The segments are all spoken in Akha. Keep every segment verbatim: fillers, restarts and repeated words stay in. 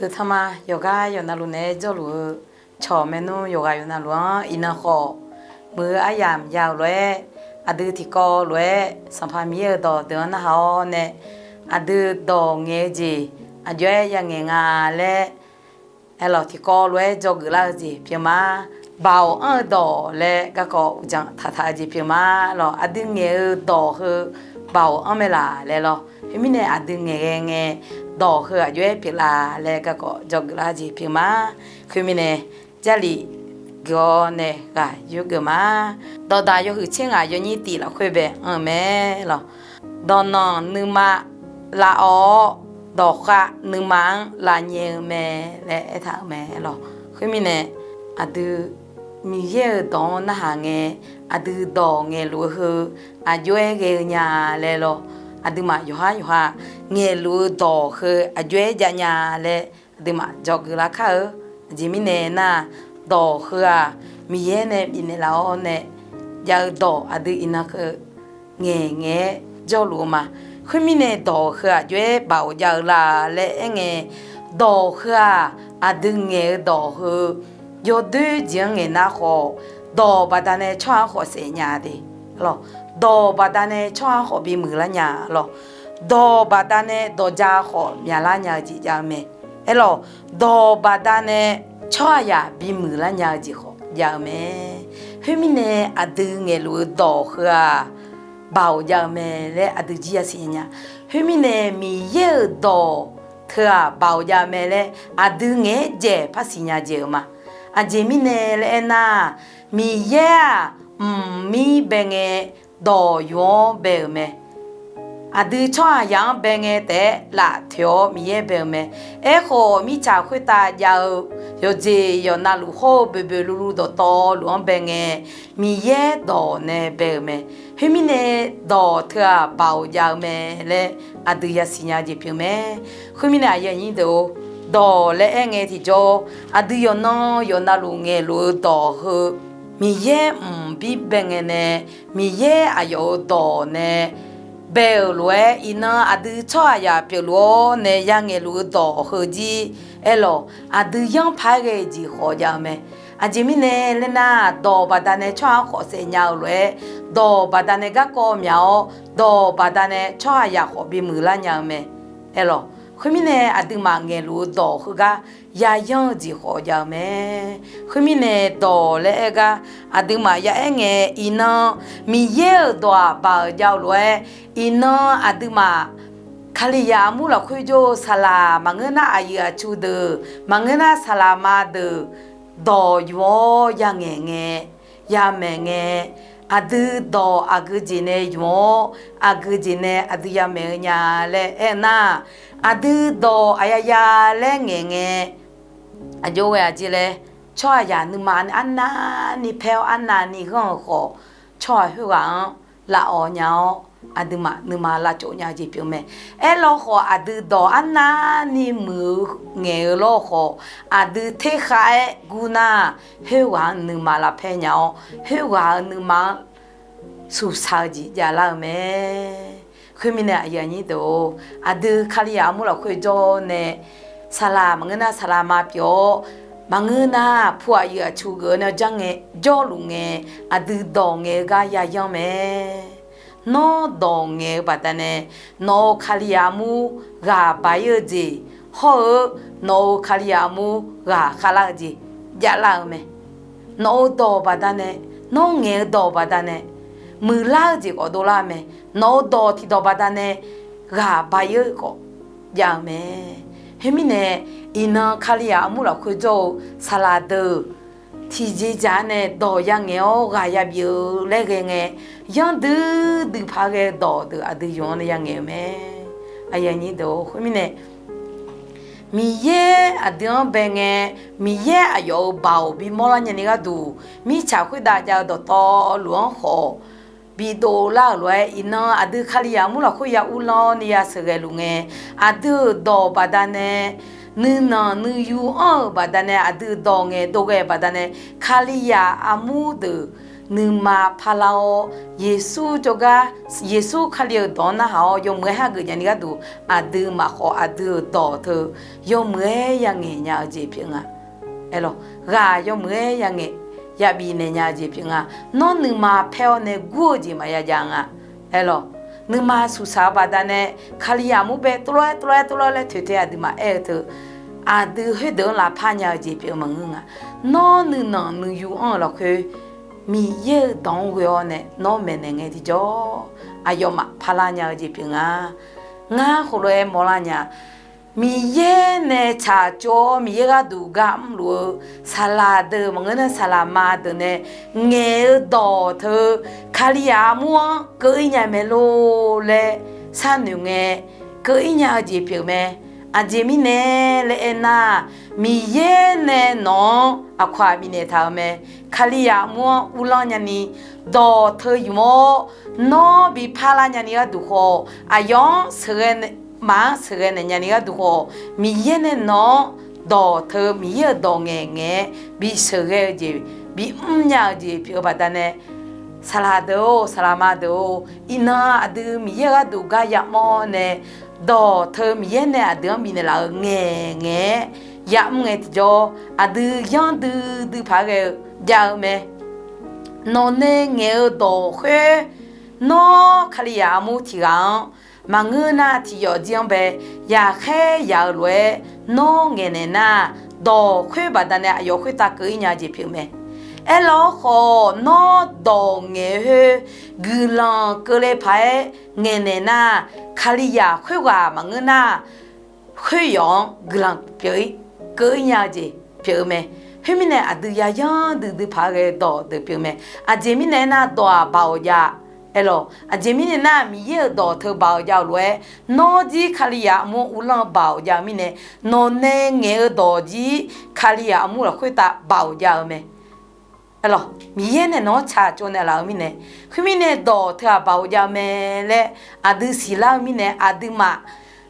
Deuq tanqma yawqgar yawqnavluf naeq-aer jawrluf-eu cawq maernmr yawqghaq yawqnavluf-anr iqnan khawf, muiq-eu aryamq ya-euq lof-aer, aqdui tiqkawv lof-aer Sanqpaq Miqyaer-euq dawq deuq-anr narhaq-awr nae, aqdui dawq ngaeq-eu jeq aqjox-aer ya ngaeq nga laer, aerlawq tiqkawv lof-aer dzawgeuf lar-eu jeq pyeuf ma. Baoq anr-eu dawq laer garkawv uqdzan taqtaq-eu jeq pyeuf ma lawq. Aqdui ngaeq-eu dawq heu baoq anr mae laq laer lawq. Khoermirnae aqdui ngaeqghae ngae dawq heu aqjox-aer pyeufla laer garkawv dzawgeuf lar-eu jeq pyeuf ma. Khoermirnae, Jarlif geuf-awr nae ghaq yurgeuf ma. Dawqdaq yawhuiq tser ngaq yawnyir tiq lafkhoer bae anr-eu mae lawq. Dawqnanq nuima lavawv-awr, dawqkhav nuima-anr lavnyae-eu mae laer aertaq-euq mae lawq. Khoermirnae, aqdui Miqyaer-euq dawq-anr narhaq ngae, aqdui dawq ngaeqluf-eu heu aqjox-aer ghae-eu nya laer lawq. Aqduimaf yawqhar yawqha ngaeqluf-eu dawq heu aqjox-aer jav nya laer aqduimaf dzawgeuf lar kar-eu. Aqjeq mirnae nar, dawq heu-aq, Miqyaer nae bifnaeq laf-awr nae jav-eu dawq aqdui iqnan heu ngaeq ngaeq-aer jawrluf-eu ma. Khoermirnae dawq heu aqjox-aer baoq jav-eu la laer aerngae, dawq heu-aq, aqdui ngaeq-eu dawq heu yawdoer jeq-anr ngaeq nar khawf, dawq baqdanae tsawrhaq-anr khawf saef nya de. Dawq baqdanae tsawrhaq-anr khawf bimuiq lar nya lawq. Dawq baqdanae dawqja khawf myaqlar nya-eu jeq jav-eu mae. Aerlawq, dawq baqdanae tsawrhaqzaq bimuiq lar nya-eu jeq khawf jav-eu mae. Khoermirnae aqdui ngaeqluf-eu dawq heu-aq, baoq jav-eu mae laer aqdui jir yasiq nya. Khoermirnae Miqyaer-euq dawq teu-aq baoq jav-eu mae laer aqdui ngaeq-aer dzaeq par siqnya dzaeq-eu ma. Aqjeq mirnae laer aernar, Miqyaer-aq, mqmir bae ngae dawq yuf-anr bae-euq mae. Aqdui tsawrhaqzaq-anr bae ngae taef-aer laftoeq-awr Miqyaer bae-euq mae. Aerkhawf, mirtsaq khoertav jav-eu yawqjeq yawqnavluf hawr-eu boeqboeq luvluv dawqtawvluf-anr bae ngae, Miqyaer dawq nae bae-euq mae. Khoermirnae, dawq teu-aq baoq jav-eu mae laer aqdui yasiq nya jeq pyeuf mae. Khoermirnae, aqyuif aqnyir deuq-or, dawq laer aerngae tiqjawr, aqdui yawqnan yawqnavluf ngaeqluf-eu dawq heu, Miqyaer mqbir bae ngae nae, Miqyaer aqyawf-euq dawq nae bae-euq lof-aer, iqnan aqdui tsawrhaqzaq pyeufluf-awr nae ya ngaeqluf-eu dawq heu jir, aerlawq, aqdui yanr paq-aer ghae-eu jeq khawf jav-eu mae. Aqjeq mirnae laer nar, dawq baqdanae tsawrhaq-anr khawf saef nya-eu lof-aer, dawq baqdanae garkawv myaq-awr, dawq baqdanae tsawrhaqzaq khawf bimuiq lar nya-eu mae. Aerlawq, khoermirnae aqduimaf ngaeqluf-eu dawq heugar yayanr-eu jeq khawf jav-eu mae. Khoermirnae, dawq laer aer gar aqduimaf ya aer ngae, iqnan Miqyaer-euq dawq-aq baoq jav-eu lof-aer, iqnan aqduimaf Kalizaq armur lafkhoer jawr-eu saqlaq maqngeur nar aqyuif aqtsu deuq, maqngeur nar saqlaqma deuq, dawq yuf-awr ya ngaeq ngae, ya maeq ngae, aqdui dawq aqgeu jeq nae yuf-awr, aqgeu jeq nae aqdui ya maeq-eu nya laer aer-eu nar, aqdui dawq aqyaya laer ngaeq ngae, aqjox ghae aqjeq laer, tsawrhaqzaq nuima nae arnavni paer-awr arnavni ghanr-euq khawf, tsawrhaq khoerghaq-anr lavawv nya-awr, aqduimaf nuima lavcov nya-eu jeq pyeuf mae. Aerlawkhawf, aqdui dawq arnavni muiq-eu ngaeq-eu lawr khawf, aqdui terkhav-aer gur nar, khoerghaq-anr nuima lavpaer nya-awr, khoerghaq-euq nuima-anr suqsaq-eu jeq javlar-eu mae. Khoermirnae, aqyuif aqnyir deuq-or, aqdui Kalizaq armur lafkhoer jawr nae, saqlaq maqngeur nar saqlaqma pyeuf-awr, maqngeur nar pu aqyuif aqtsu geuf-eu nae janr ngae, jawrluf ngae, aqdui dawq ngaeq-eu gar yayanr mae. Nawr dawq ngaeq-eu baqdanae, nawq-euq Kalizaq armur ghaq baq-ir-eu jeq, hawr-eu nawq-euq Kalizaq armur ghaq khavlar-eu jeq javlar-eu mae. Nawq-euq dawq baqdanae, nawr ngaeq-eu dawq baqdanae, muiqlar-eu jeq khawf dovlar-eu mae. Nawq-euq dawq tiqdawq baqdanae ghaq baq-ir-eu khawf jav-eu mae. Khoermirnae, iqnan Kalizaq armur lafkhoer jawr-eu saqlaq deuq tiqjeqjaq-a nae dawq ya ngaeq-awr ghaq ya bif-eu laer ghae ngae, yanr duidui paq-aer ghae-eu dawq deuq aqdui yawq-anr nae ya ngaeq-eu mae. Aqyuif aqnyir deuq-or, khoermirnae, Miqyaer aqdui-anr bae ngae, Miqyaer aqyawf-euq baoq bimawr lar nyani gharduq, mirtsaq khoertav jav-eu dawqtawvluf-anr khawf bidov lar-euq lof-aer, iqnan aqdui Kalizaq armur lafkhoer ya uvlanr ni ya sheuqghae luf ngae, aqdui-euq dawq baqdanae, nuinanq nuiyu anr-euq baqdanae, aqdui-euq dawq ngaeqdov ghae-eu baqdanae, Kalizaq armur deuq nuima parlar-awr, Yeqsur jawrgar, Yeqsur Kali-euq dawq-anr narhaq-awr yawmuiq-aer hageuf nyani gharduq, aqduimaf khawf aqdui-euq dawq teu yawmuiq-aer yangaeq nya-eu jeq pyeuf nga. Aerlawq, ghaq yawmuiq-aer yangaeq, yabif naeq nya-eu jeq pyeuf nga. Nawr nuima paer-awr nae gur-eu jeq maqya jav nga. Aerlawq, nuima suqsaq-eu baqdanae Kalizaq armur bae tov lof-aer tov lof-aer tov lof-aer laer toeqtae aqduimaf aer-eu teu, aqdui khoerdeuq-anr lavpar nya-eu jeq pyeuf-eu maqngeur nga. Nawr nuinanq nuiyu anr-eu lafkhoer Miqyaer-euq dawq-anr ghoe-awr nae nawr maeqnaeq ngae tiqjawr, aqyawfmaf parlar nya-eu jeq pyeuf nga. Ngar heulof-aer mawrlar nya. Miqyaer nae tsaqtsov-awr Miqyaer gharduq gar mrluf-eu saqlaq deuq maqngeur nar saqlaqma deuq nae ngaeq-eu dawq teu Kalizaq armur-anr keuv-ir nya mae lor laer sharnoeq ngae, keuv-ir nya-eu jeq pyeuf mae. Aqjeq mirnae laer aernar, Miqyaer nae nawq-anr aqkawq-aq bifnaeq taq-euq mae. Kalizaq armur-anr uvlanr nyani dawq teu ymq-awr, nawr bi parlar nyani gharduq khawf, aqyawf-anr sheuqghae, maf-anr sheuqghae naeq nyani gharduq khawf, Miqyaer nae nawq-anr dawq teu Miqyaer-euq dawq ngaeq ngaeq-aer bi sheuqghae-eu jeq, bi mrnya-eu jeq pyeuf-eu baqdanae, saqlaq deuq-or, saqlaqma deuq-or, iqnan aqdui Miqyaer gharduq gar yamawr nae, dawq teu Miqyaer nae aqdui-anr bifnaeq laf-euq ngaeq ngaeq-aer yamr ngae tiqjawr, aqdui yanr duidui paq-aer ghae-eu jav-eu mae. Nawqnae ngaeq-eu dawq khoer, nawr Kalizaq armur tiq ghaq-anr maqngeur nar tiq yawf jir-anr bae yaqkhaer yaq-eu lof-aer nawr ngaeqnaeq nar, dawq khoer baqdanae aqyawf khoertav keuv-ir nya jeq pyeuf mae. Aerlawr khawf, nawr dawq ngaeq khoer guiqlanq keuvle paq-aer ngaeqnaeq nar, Kalizaq khoerghaq maqngeur nar, khoeryawf-anr guiqlanq pyeuf-ir, keuv-ir nya-eu jeq pyeuf-eu mae. Khoermirnae, aqdui yayanr duidui paq-aer ghae-eu dawq deuq pyeuf-eu mae. Aqjeq mirnae aernar, dawq-aq baoq jav. Aerlawq, aqjeq mirnae nar, Miqyaer-euq dawq teu baoq jav-eu lof-aer, nawr jir Kalizaq armur uvlanr-eu baoq jav-eu mirnae, nawqnae ngaeq-eu dawq jir Kalizaq armur lafkhoer tav baoq jav-eu mae. Aerlawq, Miqyaer nae nawq-anr tsaqtsov naeqlaf-eu mirnae, khoermirnae dawq teu-aq baoq jav-eu mae laer aqdui siqlar-eu mirnae, aqduimaf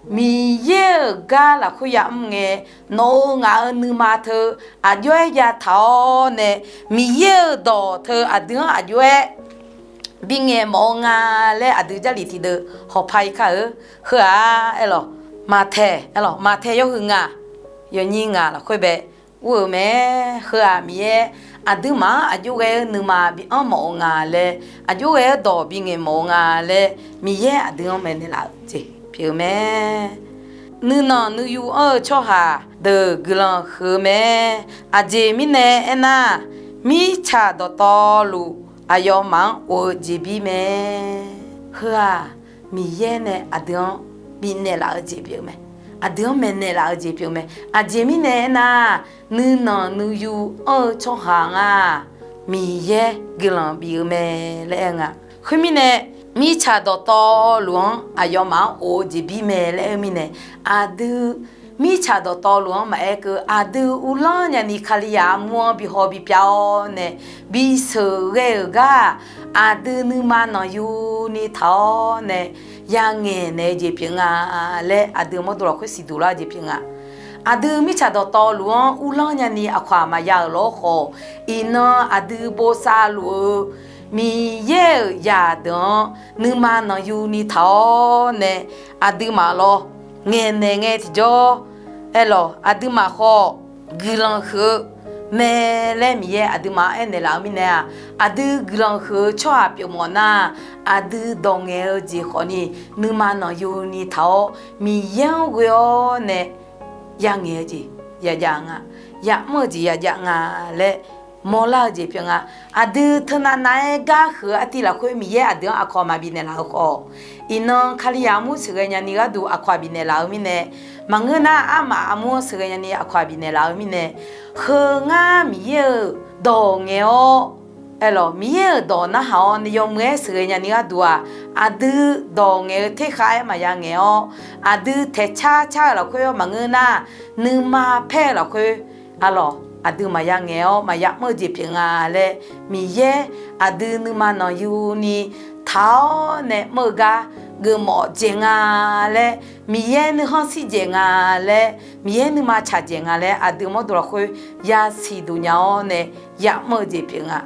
Miqyaer-euq gar lafkhoer yamr ngae, nawq-euq ngaq-euq nuima teu aqjox-aer yataq-awr nae, Miqyaer-euq dawq teu aqdui-anr aqjox-aer bingaeq mawf-eu nga laer aqdui Jarlif tiqdeuv hawqpaq-ir kar-eu. Heu-aq, aerlawq, Maqtaeq, aerlawq, Maqtaeq yawhuiq ngaq, yawnyir ngaq lafkhoer bae ur-eu mae. Heu-aq, Miqyaer aqduimaf-anr aqjox ghae-eu nuima bi anr mawf-eu nga laer, aqjox ghae-eu dawq bingaeq mawf-eu nga laer, Miqyaer aqdui-anr maeqnaeq laf-eu jeq pyeuf-eu mae. Nuinanq nuiyu anr-eu tsawrhaq deuq guiqlanq huiq-eu mae. Aqjeq mirnae aernar, mirtsaq dawqtawvluf aqyawfmaf-anr of-eu jeqbir mae. Heu-aq, Miqyaer nae aqdui-anr bifnaeq laf-eu jeq pyeuf-eu mae. Aqdui-anr maeqnaeq laf-eu jeq pyeuf-eu mae. Aqjeq mirnae aernar, nuinanq nuiyu anr-eu tsawrhaq nga Miqyaer guiqlanq bif-eu mae laer aer nga. Khoermirnae, mirtsaq dawqtawvluf-anr aqyawfmaf-anr of-eu jeqbir mae laer aer-eu mirnae, aqdui mirtsaq dawqtawvluf-anr maqaer keuv, aqdui uvlanr nyani Kalizaq armur-anr bi haw bi pyav-awr nae, bi sheuqghae-euq gar-aq, aqdui nuima nanqyuni taq-awr nae yangaeq naeq-eu jeq pyeuf nga laer aqdui mawrdo lafkhoer siqduq lar-eu jeq pyeuf nga. Aqdui mirtsaq dawqtawvluf-anr uvlanr nyani aqkawq-aq maqya-euq lawr khawf, iqnan aqdui bosav luf-eu Miqyaer-euq zaqdeuq-anr nuima nanqyuni taq-awr nae, aqduimaf lawr ngaeqnaeq ngae tiqjawr, aerlawq, aqduimaf khawf guiqlanq huiq-eu mae laer Miqyaer aqduimaf-anr aernaeq laf-eu mirnae-aq, aqdui guiqlanq huiq-eu tsawrhaq pyeufmawf nar, aqdui dawq ngaeq-eu jeq khawfni nuima nanqyuni taq-awr Miqyaer-anr ghoe-awr nae yangaeq-eu jeq yajav nga, yamr-eu jeq yajav nga laer mawrlar-eu jeq pyeuf nga. Aqdui teunav nav-aer gar huiq-eu artiv lafkhoer Miqyaer aqdui-anr aqkawq maqbif naeqlaf-eu khawf, iqnan Kalizaq armur sheuqghae nyani gharduq aqkawq-aq bifnaeq laf-eu mirnae, maqngeur nar armaf armur-anr sheuqghae nyani aqkawq-aq bifnaeq laf-eu mirnae, heu ngar Miqyaer-euq dawq ngaeq-awr, aerlawq, Miqyaer-euq dawq narhaq-awr nae yawmuiq-aer sheuqghae nyani gharduq-aq, aqdui dawq ngaeq-eu terkhav-aer maqya ngaeq-awr, aqdui taeqcar car-eu lafkhoer-awr maqngeur nar, nuima paer-eu lafkhoer, arlawq, aqdui maqya ngaeq-awr maqya mr-eu jeq pyeuf nga laer, Miqyaer aqdui nuima nanqyuni taq-awr nae mr-eu gar geufmawf dzaeq nga laer, Miqyaer nuikhanr shir dzaeq nga laer, Miqyaer nuima tsaq dzaeq nga laer aqdui mawrdo lafkhoer yasiq duq nya-awr nae yamr-eu jeq pyeuf nga.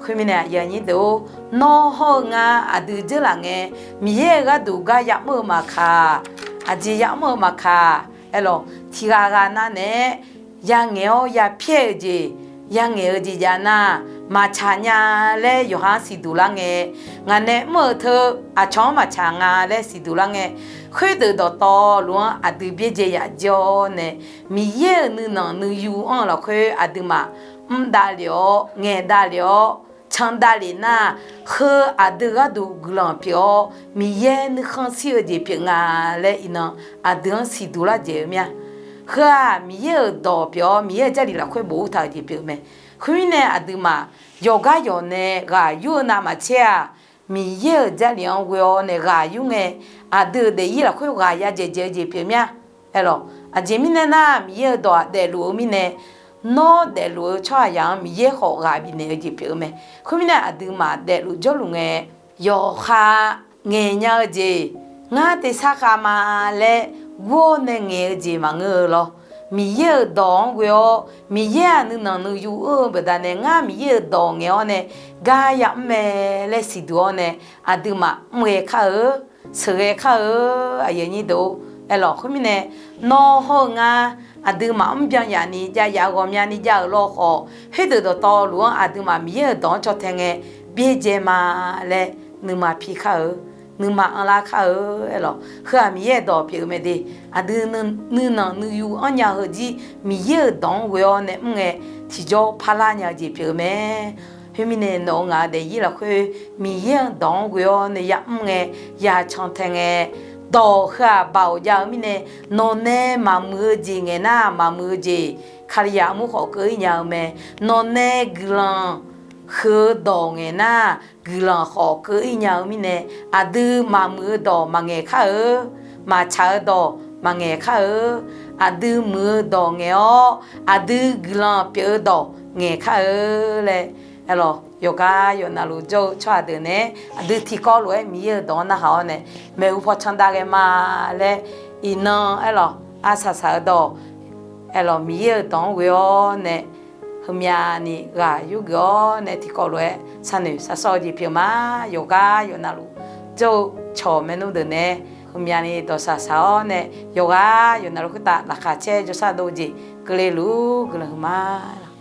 Khoermirnae aqyuif aqnyir deuq-or, nawr hawr-eu ngar aqdui dzeurlaf ngae, Miqyaer-euq gharduq gar yamr-eu maqkaq, aqjeq yamr-eu maqkaq, aerlawq, tiqghaq ghaq navnaeq-aer yangaeq-awr yapyaer-eu jeq, yangaeq-eu jeq jav nar, maqtsaq nya laer yawqha-anr siqduq lar ngae, ngaq nae mr-eu teu aqcawq-anr maqtsaq nga laer siqduq lar ngae, khoerdeuq dawqtawvluf-anr aqdui byaerdzae yaf jir-awr nae, Miqyaer-euq nuinanq nuiyu anr-eu lafkhoer aqduimaf mr davlef-awr, ngaeq davlef-awr, can davlef nar, heu aqdui gharduq guiqlanq pyeuf-awr, Miqyaer nuikhanr shir-eu jeq pyeuf nga laer iqnan aqdui-anr siqduq lar jeq-eu mir-a. Heu-aq, Miqyaer-euq dawq pyeuf-awr, Miqyaer-euq Jarlif lafkhoer boftaq-euq jeq pyeuf-eu mae. Khoermirnae, aqduimaf yawqgar yawq nae ghaq yur-eu navmaqtser-aq, Miqyaer-euq Jarlif-anr ghoe-awr nae ghaq yur ngae, aqdui-euq daefzir lafkhoer ghaq ya dzaeqdzaeq-eu jeq pyeuf mir-a. Aerlawq, aqjeq mirnae nar, Miqyaer-euq dawq-aq daefluf-eu mirnae, nawr daefluf-eu tsawrhaqzaq-anr Miqyaer khawf ghaq bifnaeq-eu jeq pyeuf-eu mae. Khoermirnae, aqduimaf daefluf jawrluf ngae, yawqha ngaeq nya-eu jeq, ngar tersar khav ma laer gur-awr nae ngaeq-eu jeq maqngeur-eu lawr. Miqyaer-euq dawq-anr ghoe-awr, Miqyaer-aq nuinanq nuiyu ur-eu baqdanae, ngar Miqyaer-euq dawq ngaeq-awr nae gar yamr mae laer siqduq-awr nae, aqduimaf mr ghae kar-eu, sheuqghae kar-eu, aqyuif aqnyir deuq-or. Aerlawq, khoermirnae, nawr hawr-eu ngar aqduimaf mrbyan yaf ni jav yaf-eu ghawqmyani jav-euq lawkhawf, khoerdeuq dawqtawvluf-anr aqduimaf Miqyaer-euq dawq-anr caw tae ngae byaerdzae ma laer nuima pi kar-eu, nuima anrlar kar-eu. Aerlawq, heu-aq Miqyaer-euq dawq pyeuf-eu mae de. Aqdui nuinanq nuiyu anrnya heujir Miqyaer-euq dawq-anr ghoe-awr nae mr ngae, tiqjawr parlar nya-eu jeq pyeuf-eu mae. Khoermirnae, nawq-euq ngaq-euq daefzir lafkhoer Miqyaer-euq dawq-anr ghoe-awr nae yamr ngae, ya can tae ngae, dawq heu-aq baoq jav-eu mirnae, nawqnae maqmuiq-eu jeq ngaeq nar, maqmuiq-eu jeq Kalizaq armur khawf keuv-ir nya-eu mae. Nawqnae guiqlanq huiq-eu dawq ngaeq nar, guiqlanq khawf keuv-ir nya-eu mirnae, aqdui maqmuiq-eu dawq maqngaeq kar-eu, maqtsaq-eu dawq maqngaeq kar-eu, aqdui muiq-eu dawq ngaeq-awr, aqdui guiqlanq pyeuf-eu dawq ngaeq kar-eu laer, aerlawq, yawqgar yawqnavluf jawr-eu tsawrhaq deuq nae, aqdui tiqkawv lof-aer Miqyaer-euq dawq-anr narhaq-awr nae, maeqhu paw candav ghae ma laer, iqnan aerlawq, arsaq saq-eu dawq, aerlawq, Miqyaer-euq dawq-anr ghoe-awr nae, heumyani ghaq yurgeuf-awr nae tiqkawv lof-aer sharnoeq sharsawr-eu jeq pyeuf ma. Yawqgar yawqnavluf jawr-eu cawq maernmr deuq nae, heumyani dawqsaq saq-awr nae, yawqgar yawqnavluf khoertav laqkhaq caer jawrshar dov-eu jeq keuvle luf guiqlanq huiqma laq.